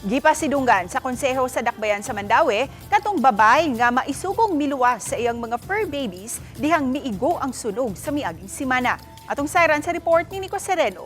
Gipasidunggan sa konseho sa Dakbayan sa Mandaue katong babay nga maisugong miluwas sa iyang mga fur babies dihang miigo ang sunog sa miaging simana. Atong sayran sa report ni Nico Sereno.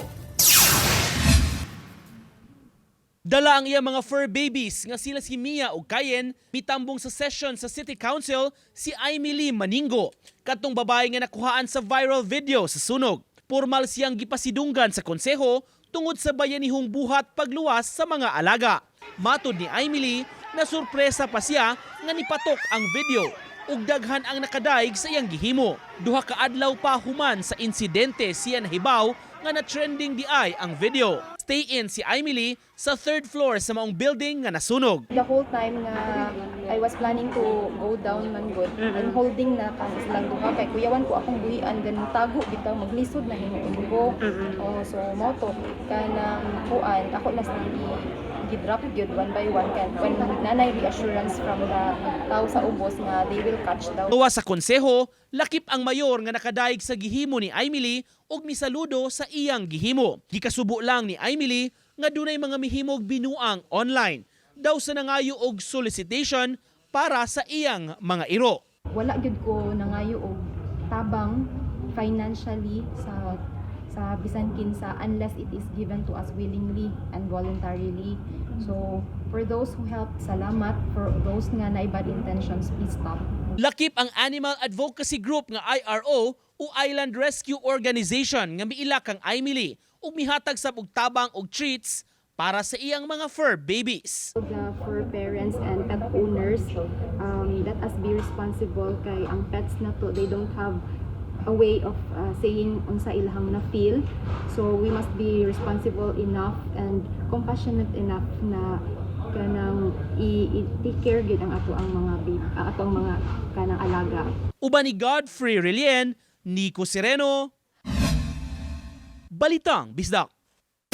Dala ang iyang mga fur babies nga sila si Mia ug Kayen mitambong sa session sa City Council si Aimee Maningo, katong babae nga nakuhaan sa viral video sa sunog. Formal siyang gipasidunggan sa konseho tungod sa bayanihong buhat pagluwas sa mga alaga. Matod ni Aimee, na sorpresa pa siya nga nipatok ang video ug daghan ang nakadaig sa iyang gihimo. 2 ka adlaw pa human sa insidente siya nahibaw nga na trending diay ang video. Stay in si Aimee sa third floor sa maong building nga nasunog. The whole time nga I was planning to go down man gud, I'm holding na kasi silang duha kay kuyawan ko akong buhian, then tago bitaw, maglisod na hinuon ko. Oh, so mao to, kanang kuan ako na gi-drop gyud one by one kan when nanay reassurance from the tao sa ubos nga they will catch daw. Tuwa sa konseho, lakip ang mayor nga nakadaig sa gihimo ni Aimee ug misaludo sa iyang gihimo. Gikasubo lang ni Aimee nga dunay mga mihimog binuang online daw sa nangayo og solicitation para sa iyang mga iro. Wala gyud ko nangayo og tabang financially sa bisan kinsa unless it is given to us willingly and voluntarily. So for those who helped, salamat. For those nga na bad intentions, please stop. Lakip ang Animal Advocacy Group nga IRO o Island Rescue Organization nga miila kang Aimee ug mihatag sab og tabang og treats para sa iyang mga fur babies. The fur parents and pet owners, let us be responsible kay ang pets na to, they don't have a way of saying unsa ilahang na feel. So we must be responsible enough and compassionate enough na kanang i-take care gyud ang ato ang mga babe, ato ang mga kanang alaga. Uban ni Godfrey Relien, Nico Sereno, Balitang Bisdak.